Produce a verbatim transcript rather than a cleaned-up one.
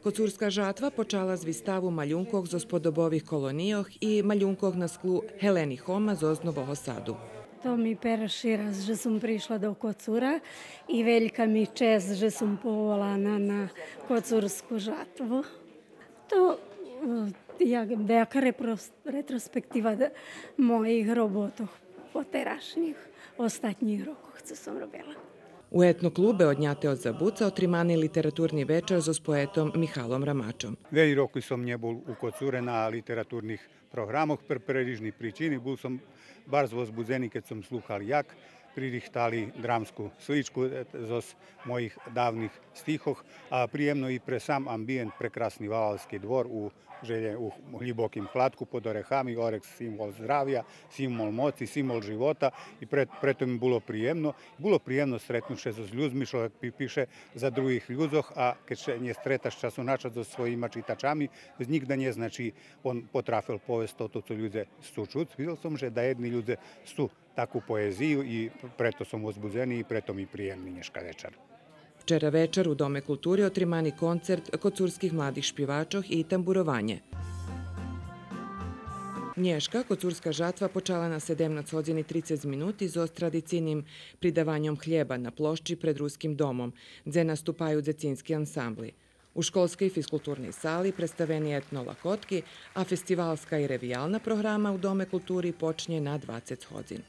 Коцурска жатва почала з виставу малюнкох зоз подобових колонийох и малюнкох на склу Гелени Хома зоз Нового Саду. То ми перши раз же сом пришла до Коцура и велька ми чест же сом поволана на Коцурску жатву. То, е, як даяка репрос-, ретроспектива д-, моїх роботох потерашнїх, остатнїх рокох, цо сом робела. У етноклубе Одняте од забуца отримани литературни вечар зоз поетом Михалом Рамачом. Велї роки сом нє бул у Коцуре на литературних програмох пре, пре рижни причини. Бул сом барз возбудзени кед сом слухал як пририхтали драмску сличку, е, зоз моїх давних стихох, а приємно и пре сам амбиєнт, прекрасни Валалски двор у Желє, у глїбоким Хладку под орехами, орех символ здравя, символ моци, символ живота и пре-, прето ми було приємно. Було приємно стретнуц ше зоз людзми, чловек пи-, пише за других людзох, а кед ше нє стрета з часу на час зоз своїма читачами, нїґда нє значи он потрафел повесц тото цо людзе сцу чуц. Видзел сом же даєдни людзе сцу таку поезию и прето сом возбудзени и прето ми приємни нєшка вечар. Вчера вечар у Доме култури отримани концерт коцурских младих шпивачох и тамбурованє. Нєшка Коцурска жатва почала на седемнац годзин и трицец минути зоз традицийним придаваньом хлєба на площи пред Руским домом, дзе наступаю дзецински ансамбли. У школскей физкултурней сали представени етно лакотки, а фестивалска и ревиялна програма у Доме култури почнє на двацец годзин.